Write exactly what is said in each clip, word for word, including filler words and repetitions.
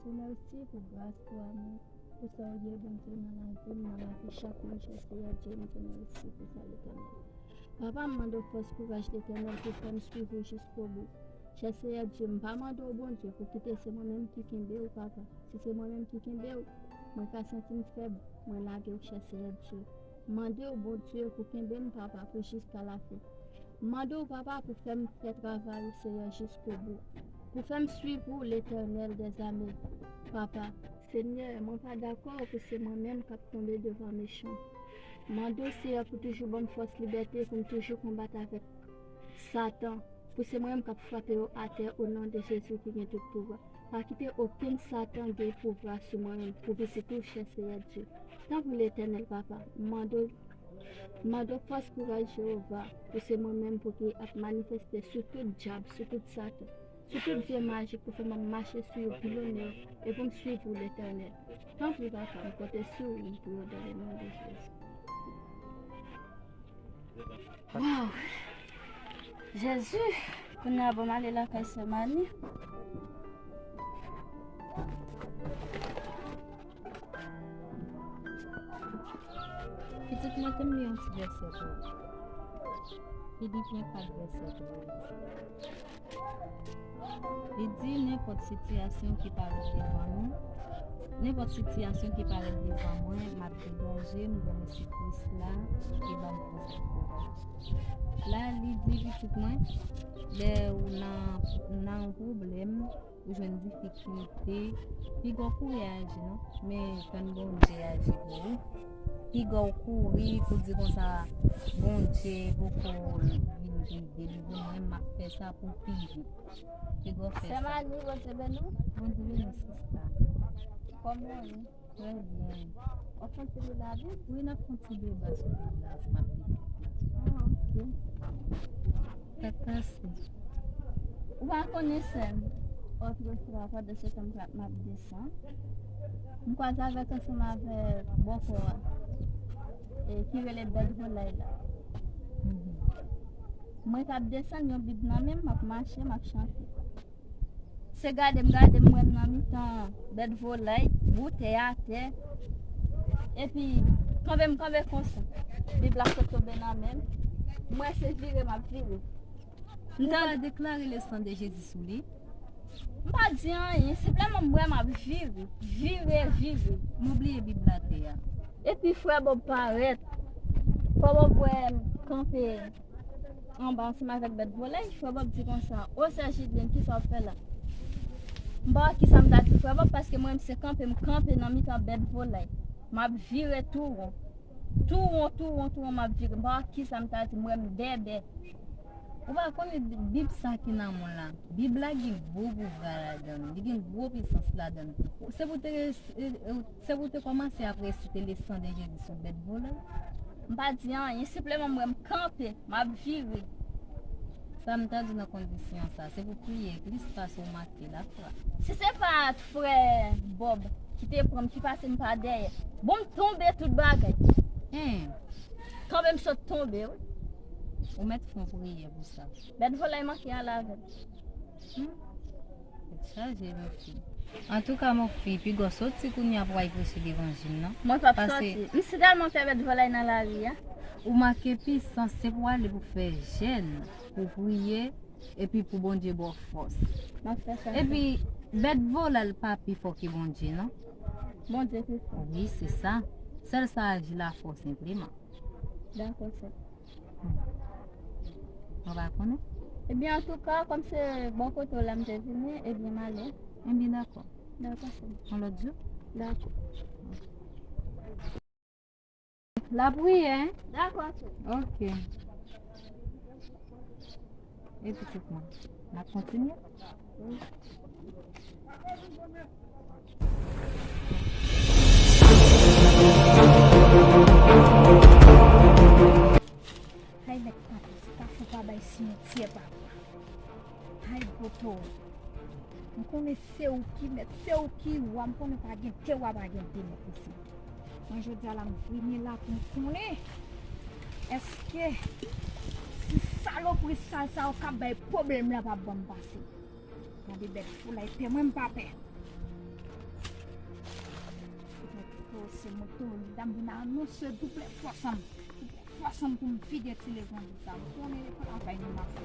Mèsi pou gras, pou amou, pou sa w ye, Bondye, nan lavi m, nan lavi chak moun, chè Seyè Dye, m di mèsi pou sa, Letènèl. Papa, m mande w fòs, kouraj, Letènèl, pou fè m swiv ou jiskobou. Chè Seyè Dye, m pa mande w, Bondye, pou kite se mwen menm ki kenbe w, Papa. Si se mwen menm ki kenbe w, mwen ka santi m fèb, mwen lage w, chè Seyè Dye. Mande w, Bondye, pou kenbe m, Papa, pou jiska lafen. Mande w, Papa, pou fè m fè travay ou, Seyè, jiskobou. Pou fè m swiv ou, Letènèl dèzame, Papa. Senyè, mwen pa dakò pou se mwen menm k ap tonbe devan mechan. Mande w, Seyè, pou toujou ban m fòs, libète pou m toujou konbat avèk Satan, pou se mwen menm k ap frape yo atè, o non de Jezi ki gen tout pouvwa. Pa kite okenn Satan gen pouvwa sou mwen menm, pou pitit ou, chè Seyè Dye. Tanpri, Letènèl, Papa, m mande w, m mande w fòs, kouraj, Jewova, pou se mwen menm pou ki ap manifeste sou tout dyab, sou tout Satan, sou tout vye majik pou fè m ap mache sou yo, pilone yo, e pou m swiv ou, Letènèl. Tanpri, Papa, m konte sou ou pou yo, dans le nom de Jésus. Waw! Jezi! Kounye a, bon, m ale lakay sè Mani. Pitit mwen, te m li yon ti vèsè pou ou. Filipyen kat vèsè twaz. Li di, nenpòt sitiyasyon ki parèt devan nou, nenpòt sitiyasyon ki parèt devan mwen, m ap degaje m, m remèsye Kris la ki ban m fòs ak kouraj. La, li di, pitit mwen, lè ou nan, nan yon pwoblèm, ou jwenn difikilte, piga w kouri aji non, men tann Bondye aji pou ou. Piga w kouri pou di konsa, Bondye poko vin, vin delivre mwen, m ap fè sa pou pi vit. Piga w fè sa. Sè Mani, Bondye beni w. Bondye beni w, sista. Kòman w ye? Trè byen. W ap kontinye la Bib? Wi, n ap kontinye ba sou Bib la, ansanm ak pitit la. Ah, ok. Sa k pase? Ou pa konnen, sè m. Otrefwa, pandan se tan m t ap, m ap desann, m kwaze avèk, ansanm avèk bòkò a, e, ki rele Bèt Volay la. Mhm. Mwen t ap desann, yon Bib nan men m, m ap mache, m ap chante. Se gade m gade m wè m nan mitan Bèt Volay, boutèy atè. Epi, kanpe m kanpe konsa. Bib la sot tonbe nan men m. M wè se vire m ap vire. Ou pa deklare le sang de Jésus sou li? M pa di anyen, senpleman m wè m ap vire, vire, vire. M oubliye Bib la atè a. Epi frè Bob parèt. Frè Bob wè m kanpe anba ansanm avèk Bèt Volay, frè Bob di konsa, "O sè Jidlin, kisa w ap fè la?" M pa wè kisa m ta di frè Bob, paske mwen menm se kanpe m kanpe nan mitan Bèt Volay. M ap vire tou won. Tou won, tou won, tou won, m ap vire. M pa wè kisa m ta di, m wè m bèbè. Ou pa konnen Bib sa ki nan men w la? Bib la gen gwo pouvwa ladan l, li gen gwo pisans ladan l. Se pou te, se pou te kòmanse ap resite le sang de Jésus sou Bèt Volay. M pa di anyen, senpleman m wè m kanpe, m ap vire. Sa m ta di nan kondisyon sa, se pou priye plis pase w make lafwa. Si se pa t frè Bob ki te pran m, ki pase m pa dèyè, bon, m tonbe tout bagay. Hen. Kanpe m sot tonbe, wi. Ou mèt fè yon priyè pou sa. Bèt Volay manke ale avè m. Hmm. Tèt chaje, mon fi. Antouka, mon fi, piga w soti kounye a pou w al preche levanjil, non? Mwen p ap soti. M si tèlman pè Bèt Volay nan lari a. Ou make pisans, se pou w ale pou fè jèn, pou priye, epi pou Bondye ba w fòs. M ap fè sa. Epi, Bèt Volay pa pi fò ke Bondye, non? Bondye pi fò. Wi, se sa. Sèl sa aji lafò senpleman. Dakò, sè. Mwen pa konnen. Ebyen, antouka, kòm se bò kote w la m te vini, ebyen, m ale. Ebyen, dakò. Dakò, sè. Yon lòt jou? Dakò. Lapriyè, hein? Dakò, sè. Ok. E pitit mwen, n ap kontinye? Ay, mèt papa, kafou pa bay simentyè, papa. Ay, poto. M konnen se ou ki mèt, se ou ki wa, m konnen pa gen de wa, pa gen de mèt isi. Mwen, jodi a la, m vini la pou m konnen èske ti salopri sal sa yo k ap bay pwoblèm la p ap ban m pase. Gade Bèt Volay, pè mwen, m pa pè. Se mwen Tony, m t ap vin anonse double fòs an m. Double fòs an m pou m vide ti levanjil sa. M konnen e pa travay nou m ap fè.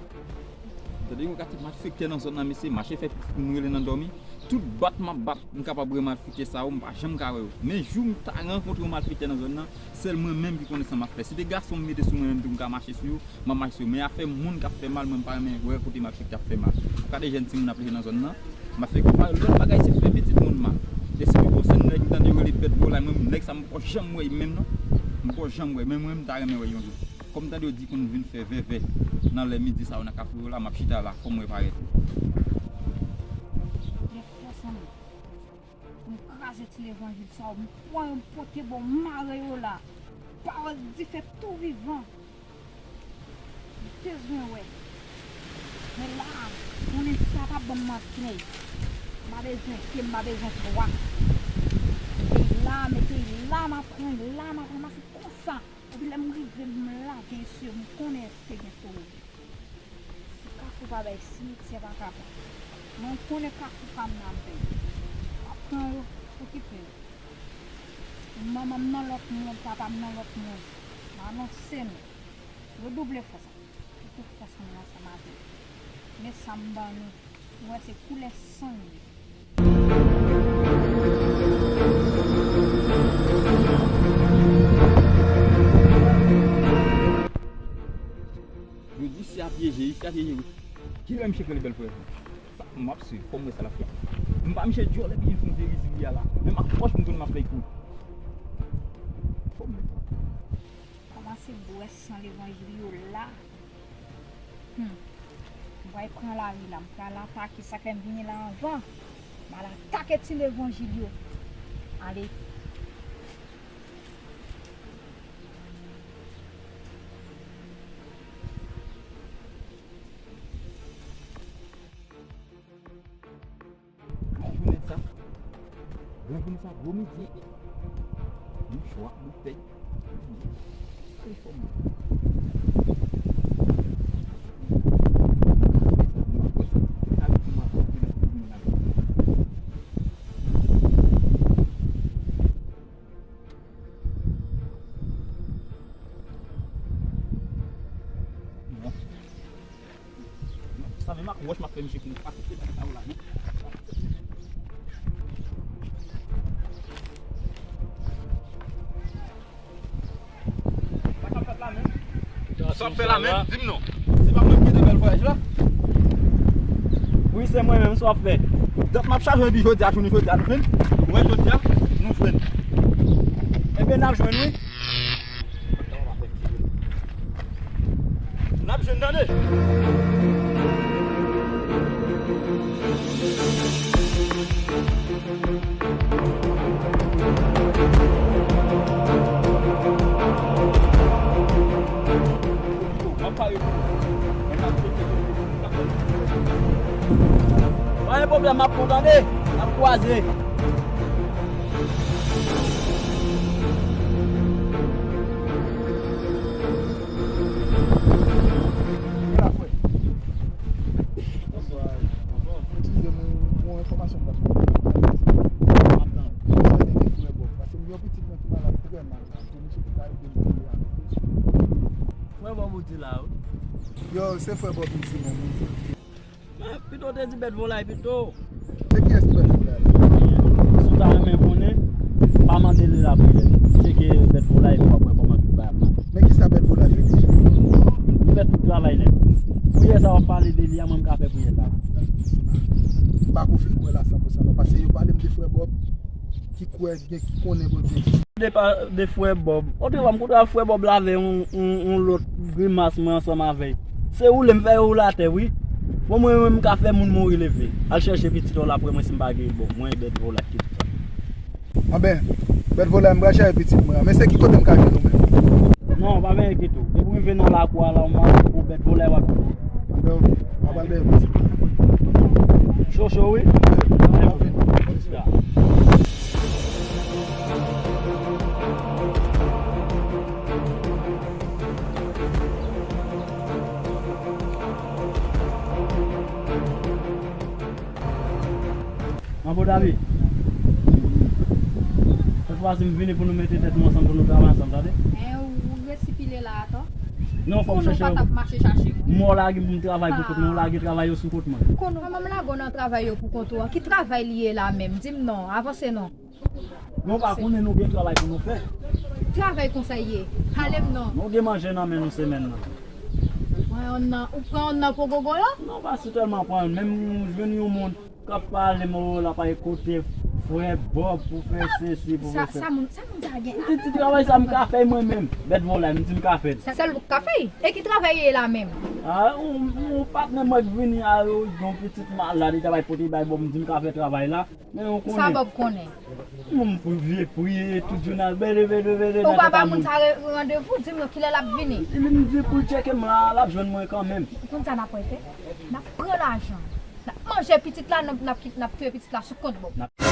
Tande yon katye malfektè nan zòn nan, mesye, mache fè pitit moun rele nan dòmi. Tout bat m ap bat, m kapab wè malfektè sa yo, m pa janm ka wè yo. Men jou m ta rankontre yon malfektè nan zòn nan, sèl mwen menm ki konnen sa m ap fè. Si de gason m mete sou mwen menm tou, m ka mache sou yo, m ap mache sou yo. Men afè moun k ap fè mal, mwen m pa renmen wè kote malfektè ap fè mal. Gade jèn timoun ap leve nan zòn nan. M ap fè konpare lòt bagay se fè pitit moun mal. E si m gon sèl nèg m tande yo rele bèt volay, mwen nèg sa m poko janm wè menm non. M poko janm wè, men mwen m ta renmen wè yon jou. Kòm m tande yo di konn vin fè vèvè nan lè midi sa yo nan Kafou yo la, m ap chita la, fò m wè parèt. Gen fòs an mwen. Pou m kraze ti levanjil sa yo, m pran yo, m pote ba w, m mare yo la. Pawòl dife tou vivan. M bezwen wè. Men la, konnen sa pa ban m mantèy. M pa bezwen ke, m pa bezwen twa. Mete y la, mete y la, m ap pran y la, m ap ranmase konsa. Epi lè m rive, m lage sou yo, m konnen èske gen toro. Si Kafou pa bay, simityè pa ka bay. Mwen konnen Kafou pa m nan bay. M ap pran yo, okipe yo. Manman m nan lòt mond, papa m nan lòt mond. M anonse nou. Yo double fòs. Yo tout fòs nou ansanm avè yo. Men sa m ban nou. Nou wè se koulè san nou ye. Yo di isi a pyeje, isi a pyeje wi. Kilè misye k rele bèl frè? Sa m ap swiv, fò m wè sa l ap fè. M pa misye dyòlè ki fin fè rizili a la. Men m ak wòch m konnen m ap fè kou. Fò m wè sa. Kòmanse bwè san levanjil yo la. Hmm. M pral pran lari la. M pral atake sa k fè m vini la anvan. M al atake ti levanjil yo. Ale. Ay, jounen sa. Gran jounen sa, gwo midi. Mouchwa, boutèy. Ay, fò m. Sa menm ak wòch m ap fè misye pou m pase se bagay sa yo la, non. Sa k ap fèt la menm? Sa w ap fè la menm? Di m non. Se pa mwen ki te bèl vwayaj la? Wi, se mwen menm, sa w ap fè? Dòk m ap chaje epi jodi a, jounen jodi a, nou jwenn. Ou wè jodi a, nou jwenn. Ebyen, n ap jwenn, wi. N ap jwenn, tande. Pa gen pwoblèm, m ap pran, tande. N ap kwaze. Bonswa. Eskize m, yon enfòmasyon m t ap bay. Konsènan frè Bòb, paske m gen yon pitit mwen ki malad trè mal la, pou misye ki ka ede m peye avèk yo. Frè Bòb ou di la, wi. Yo, se frè Bòb m di non, wi. Men, pito w te di bèt volay pito. Se kiyès ki bèt volay la? Si w ta renmen konnen, pa mande li lapriyè. Tcheke bèt volay epi w ap wè kòman tout bagay ap mache. Men kisa bèt volay fè deja? Li fè tout travay nèt. Priyè sa w ap pale de li a, mwen m ka fè priyè sa. M pa konfime la san pou san non, paske yo pale m de frè Bòb ki kwè gen, ki konnen Bondye egziste. De pa, de frè Bòb. Otrèman, m kontre ak frè Bòb la avè yon, yon, yon lòt grimas mwen ansanm avè l. Se woule m fè yo woule atè, wi. Bon, mwen menm, m ka fè moun mouri leve. Al chèche pitit ou la, apre mwen, si m pa gen bon, mwen, bèt volay ki tout sa. Anben, bèt volay, m pral chèche pitit mwen an. Men se ki kote m ka jwenn ou menm? Non, pa vin enkyete w. Depi w rive nan lakou a la, w mande pou bèt volay w ap jwenn. Anben, oke. M ap al dèyè pitit mwen. Cho cho, wi. Anben, m ap vini. Manbo Dami. Pase m vini pou nou mete tèt nou ansanm, pou nou travay ansanm, tande? Men ou resi pile la atò. Non, fò m chèche yon. Konnen w pa t ap mache chache moun. M wè w lage m pou m travay pou kont mwen, ou lage travay yo sou kont mwen. Konnen w, m lage w nan travay yo pou kont ou an. Ki travay li ye la menm? Di m non, avanse non. Non, pa konnen nou gen travay pou nou fè. Travay konsa ye. Pale m non. Nou gen manje nan men nou semèn nan. Ou pran yon nan, ou pran yon nan pou gogo yo? Non, pa sitèlman pran yon, menm m jwenn yon moun k ap pale m, o, l ap pale kote frè Bòb pou fè sesi, pou fè sa. Sa moun, sa moun sa gen? Ti, ti travay sa m ka fè mwen menm. Bèt vòlè, m di m ka fè l. Sa sèl ou ka fè? E ki travay ye la menm? A, yon, yon patnè mwen k vini a, yo, yon pitit malad, li ta bay pote bay Bòb, m di m ka fè travay la. Men ou konnen. Sa Bòb konnen? Moun pou vye priye tout jounen, bele, bele, bele. Ou pa ba moun sa re-, randevou, di m non kilè l ap vini. Li m di pou l tcheke m la, l ap jwenn mwen kanmenm. Ou konn sa n ap fè? N ap pran lajan. N ap manje pitit la, n ap, n ap, n ap touye pitit la sou kont Bòb.